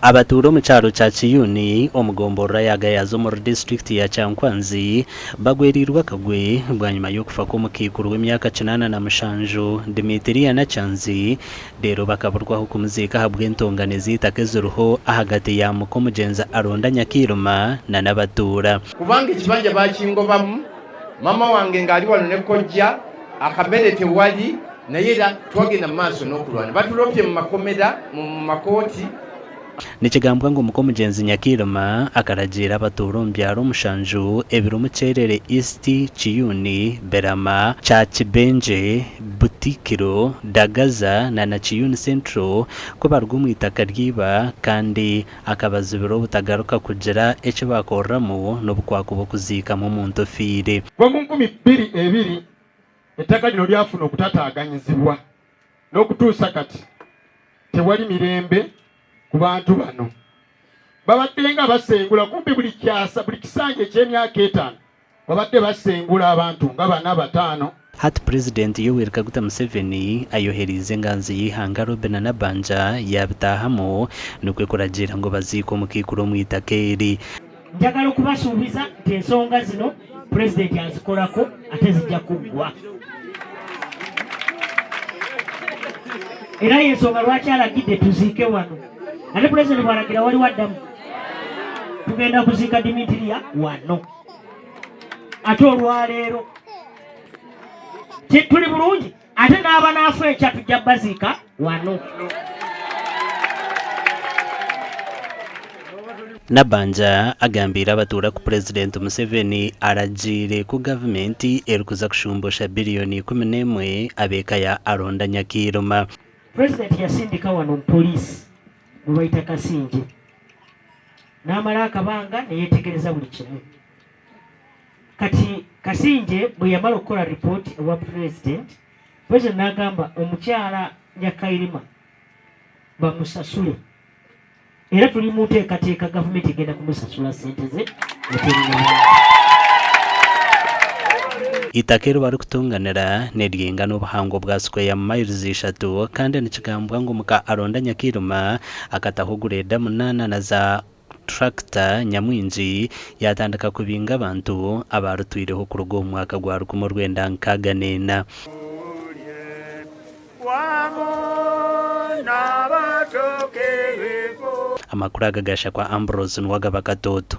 Abatuura omu kyaro kya Kiyuni omu gomborora ya Gayaza omuri disiturikiti ya Kyankwanzi bagwereirwe akagwe bwanyima y'okufa kw'omukaikuru w'emyaka 87 Dimitiria Nakyanzi reero bakaburwaho kumuziika ahabw'entongane z'eitaka eziriho ahagati ya muka omugyenzi Aronda Nyakairima na n'abatuura. Kubanga ekibanja bakingobamu, mama wange nga ali wano ne kojja, akamere tewali naye era twagenda mu maaso n'okulwana. Batulopye mu makomera, mu makooti. Nikigambwa ngu muka omugyenzi Nyakairima akaragiira abatuura omu byaro mushanju ebirimu Kyerere East, Kiyuni, Birama, Kyakibengye, Butikiro, Dagaza na na Kiyuni Central ku baruga omu itaka ry'iba kandi akabazibira obutagaruka kugira eki baakoreramu n'obu kwakuba okuziikamu omuntu ofiire. Kuva mu nkumi bbiri ebiri Ettaka lino lyafuna okutataaganyizibwa n'okutuusa kati tewali mirembe ku bantu bano. Babadde nga basengula kumpi buli kyasa buli kisanja eky'emyaka etaano babadde basengula abantu nga bana bataano. Hati Purezidenti Yoweri Kaguta Museveni ayohereize enganzi y'eihanga Robinah Nabbanja yaabitaahamu nikwo kuragiira ngu baziike omukaikuru omu itaka eri. Njagala okubasuubiza nti ensonga zino Pulezidenti azikolako ate zijja kuggwa era yensonga lwaki alagidde tuziike wano ate pulezidenti bwalagira waliwo addamu tugenda kuziika dimitiriya wano ate olwaleero tuli bulungi ate n'abanaafa enkya tujja baziika wano. Nabbanja agambiire abatuura ku Purezidenti Museveni aragiire ku gavumenti erikuza kushumbusha biriyoni 11 ab'eka ya Aronda Nyakairima. Purezidenti yasindika wano omupoliisi gwebayita Kasingye n'amala akabanga neyetegereza buli kimu. Kati Kasingye bwe yamala okukola ripooti ewa Pulezidenti, Pulezidenti n'agamba omukyala Nyakairima bamusasule era tuli mu nteekateeka gavumenti egenda kumusasula ssente ze. Eitaka eri barikutunganira niryingana obuhango bwa sikweya mayirizi ishatu kandi nikigambwa ngu muka Aronda Nyakairima akataho gureeda munaana na za Turakita nyamwingi yaatandika kubinga abantu abaarutwireho kuruga omu mwaka gwa 1964. Amakuru aga gashakwa Ambrose Nuwagaba Katooto.